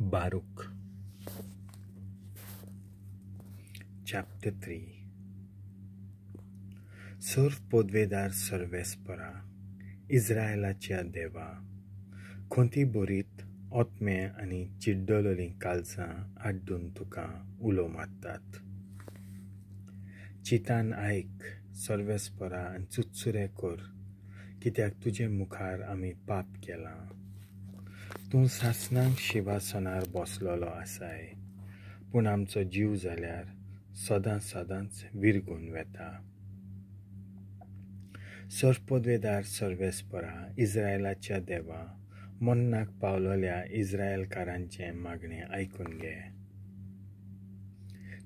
Baruch. Chapter 3. सर्व पदवेदार सर्वेस्परा, इस्रायलाच्या देवा, खोंती बरीत ओतमे आनी चिड्डलोलीं कालसां आड्डून तुका उलो मारतात. चितान आयक सर्वेस्परा आनी चुचुरे कर, कित्याक तुजे मुखार आमी पाप केलां. तूं सासणाक शिवासनार बसलेलो आसाय, पूण आमचो जीव जाल्यार सदां सदांच विरगून वेता. सर्वपदवेदार सर्वेस्परा, इस्रायलाच्या देवा, मन्नाक पावलोल्या इस्रायलकारांचें मागणें आयकून घे.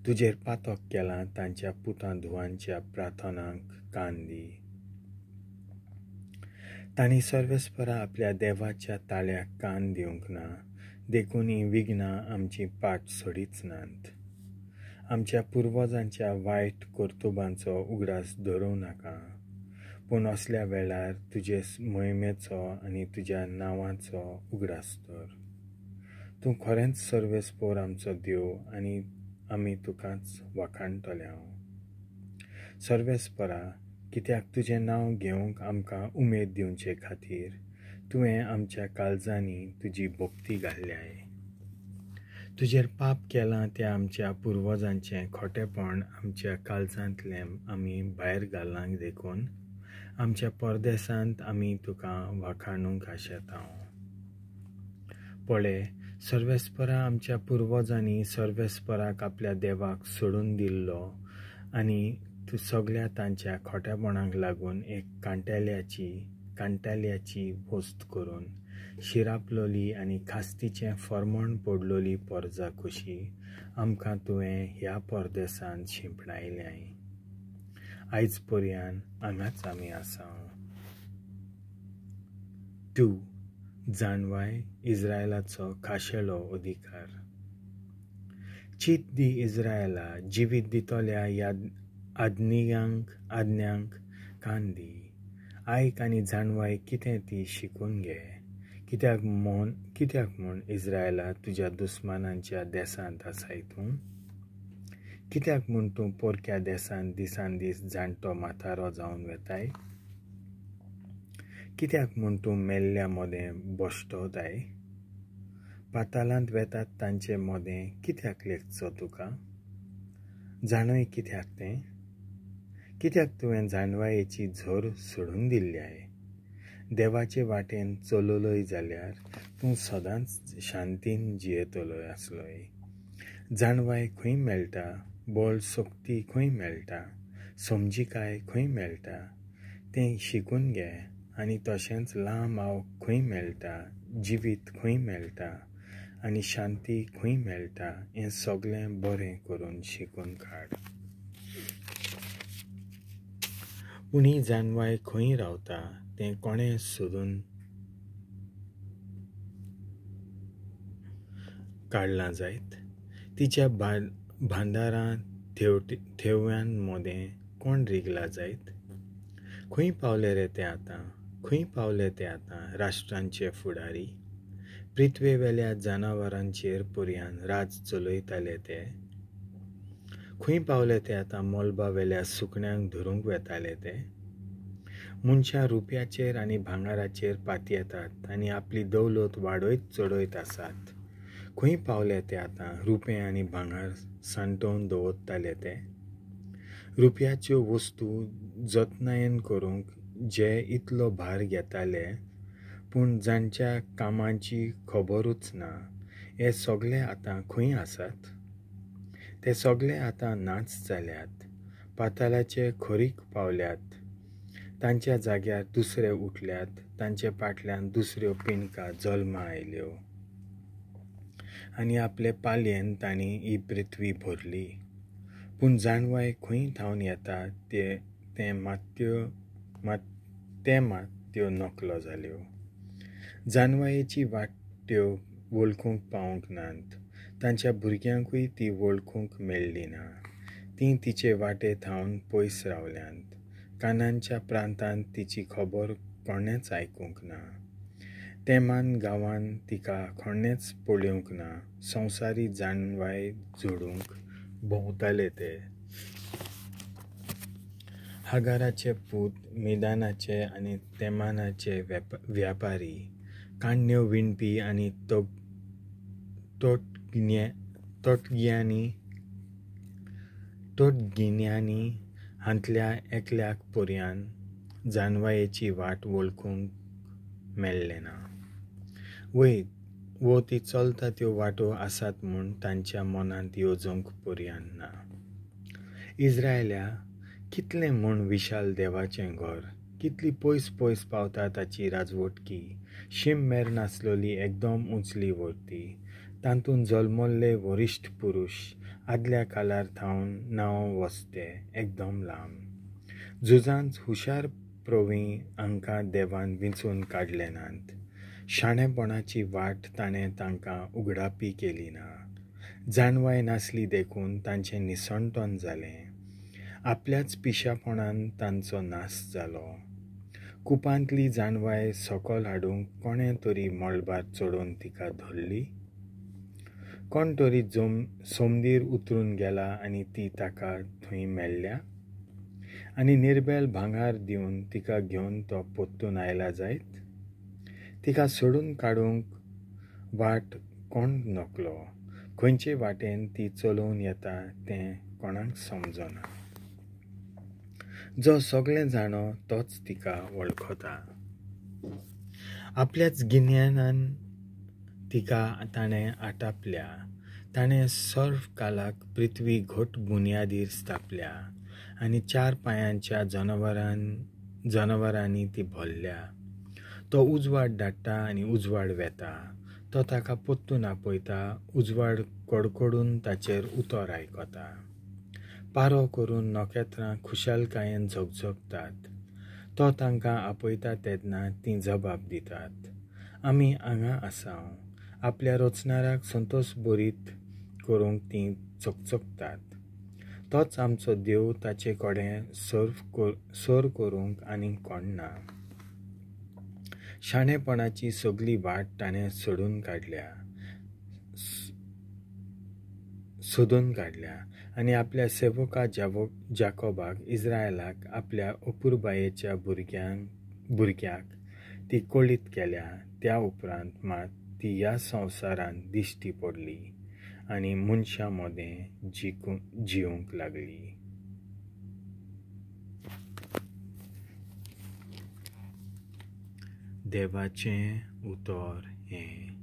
तुजेर पातक केलां तांच्या पुतां धुवांच्या प्रार्थनांक कान दी. तांणी सर्वेस्परा आपल्या देवाच्या ताळ्याक कान दिवंक ना, देखून हीं विघ्नां आमची पाट सोडीच नात. आमच्या पुर्वजांच्या वायट कर्तुबांचो उगडास धरूं नाका, पूण असल्या वेळार तुजे मोहिमेचो आनी तुज्या नांवाचो उगडास धर. तूं खरेंच सर्वेस्पोर आमचो देव आनी आमी तुकाच वाखाणटले. सर्वेस्परा, कित्याक तुजें नांव घेवंक आमकां उमेद दिवचे खातीर तुवें आमच्या काळजांनी तुजी भक्ती घाल्ल्याय. तुजेर पाप केलां त्या आमच्या पुर्वजांचें खोटेपण आमच्या काळजांतलें आमी भायर घालां, देखून आमच्या परदेसांत आमी तुका वाखाणूंक आशेता. पळय सर्वेस्परा, आमच्या पुर्वजांनी सर्वेस्पराक आपल्या देवाक सोडून दिल्लो आनी सगळ्या तांच्या खोटेपणाक लागून एक कांटेल्याची वस्त करून शिरापलोली आनी खास्तीचें फर्मण पडलोली परजा कशी आमकां तुवें ह्या परदेसांत शिंपणायल्याय. आयज पर्यान हांगाच आमी आसा. 2. जाणवाय इस्रायलाचो खाशेलो अधिकार. चीत दी इस्रायला, जिवीत दितल्या ह्या आज्ञांक कान दी. आयक आनी जाणवाय कितें ती शिकून घे, कित्याक म्हूण इस्रायला तुज्या दुस्मानांच्या देसांत आसाय तूं? कित्याक म्हूण तूं पोरक्या देसांत दिसान दीस जाणटो म्हातारो जावन वेताय? कित्याक म्हूण तूं मेल्ल्या मदें बश्टवताय? पातालांत वेतात तांचे मदें कित्याक लेखचो तुका? जाणय कित्याक तें? कित्याक तुवें जाणवायेची झर सोडून दिल्ल्याय? देवाचे वाटेन चललोय जाल्यार तूं सदांच शांतीन जियेतलोय आसलोय. जाणवाय खंय मेळटा? बळ शक्ती खंय मेळटा? समजिकाय खंय मेळटा? तें शिकून घे. आनी तशेंच लांब आवक खंय मेळटा, जिवीत खंय मेळटा आनी शांती खंय मेळटा हें सगळें बरें करून शिकून काड. पूण ही जाणवाय खंय रावता तें कोणें सोदून काडलां जायत? तिच्या भांडारां थेव्यां मदें कोण रिगला जायत? खंय पावले रे ते आतां? खंय पावले ते आतां राष्ट्रांचे फुडारी? पृथ्वेवेल्या जनावरांचेर पर्यान राज चलयताले ते? खंय पावले ते आतां मळबावेल्या सुकण्यांक धरूंक वेताले ते? मनशां रुपयाचेर आनी भांगराचेर पातयेतात आनी आपली दौलत वाडयत चडयत आसात. खंय पावले ते आतां रुपें आनी भांगर सांठोवन दवरताले ते? रुपयाच्यो वस्तू जतनायेन करूंक जे इतलो भार घेताले, पूण जांच्या कामाची खबरूच ना, हे सगळे आतां खंय आसात? ते सगळे आतां नाच जाल्यात, पातालाचे खोरीक पावल्यात. तांच्या जाग्यार दुसरे उठल्यात, तांचे फाटल्यान दुसऱ्यो पिणकां जल्मा आयल्यो आनी आपले पालयेन तांणी ही पृथ्वी भरली. पूण जाणवाय खंय थावन येता तें मात त्यो नकलो जाल्यो. जाणवायेची वाट त्यो वळखूंक पावूंक नात, तांच्या भुरग्यांकूय ती वळखूंक मेळ्ळी ना. तीं तिचे वाटे थावन पयस रावल्यांत. कानांच्या प्रांतांत तिची खबर कोणेंच आयकूंक ना. तेमान गांवान तिका कोणेंच पळोवंक ना. संवसारी जाणवाय जोडूंक भोंवताले ते. हागाराचे पूत मिदानाचे आनी तेमानाचे व्यापारी, काणयो विणपी आनी तोटगिन्यानी हांतल्या एकल्याक पर्यान जाणवायेची वाट वळखूंक मेळ्ळें ना. वय वो ती चलता त्यो वाटो आसात म्हूण तांच्या मनांत येवजूंक पर्यान ना. इस्रायला, कितलें म्हूण विशाल देवाचें घर, कितली पयस पयस पावता ताची राजवटकी, शीम मेर नासलोली एकदम उंचली वर्ती, तातूंत जल्मल्ले वरिश्ठ पुरूश आदल्या काळार थावन नांव वसते एकदम लांब. झुजांत हुशार प्रवीण हांकां देवान विंचून काडले नात. शाणेपणाची वाट ताणें तांकां उगडापी केली ना. जाणवाय नासली देखून तांचें निसणटन जालें. आपल्याच पिशापणान तांचो नाश जालो. कुपांतली जाणवाय सकल हाडूंक कोणें तरी मळबार चडोवन तिका धरली. कोण तरी सोमदीर उतरून गेला आनी ती ताका थंय मेळ्ळ्या आनी निर्बेल भांगार दिवन तिका घेवन तो परतून आयला जायत. तिका सोडून काडूंक वाट कोण नकलो. खंयचे वाटेन ती चलोवन येता तें कोणाक समजना. जो सगळें जाणो तोच तिका वळखता. आपल्याच गिन्यानान तिका ताणें आटापल्या. ताणें सर्व कालाक पृथ्वी घट बुन्यादीर स्थापल्या आनी चार पांयांच्या जनावरांनी ती भरल्या. तो उजवाड धाडटा आनी उजवाड वेता. तो ताका परतून आपयता. उजवाड कडकडून ताचेर उतर आयकता. पारो करून नखेत्रां खुशालकायेन झगझगतात. तो तांकां आपयता तेन्ना तीं जबाब दितात, आमी हांगा आसाव. आपल्या रचणाराक संतोश बरीत करूंक तीं चकचकतात. तोच आमचो देव, ताचे कडेन सर करूंक आनीक कोण ना. शाणेपणाची सगली वाट ताणें सोदून काडल्या आनी आपल्या सेवका जाकोबाक, इस्रायलाक, आपल्या अपुरबायेच्या भुरग्याक ती कळीत केल्या. त्या उपरांत मात ती ह्या संवसारांत दिश्टी पडली आनी मनशां मदें जिवंक लागली. देवाचें उतर हें.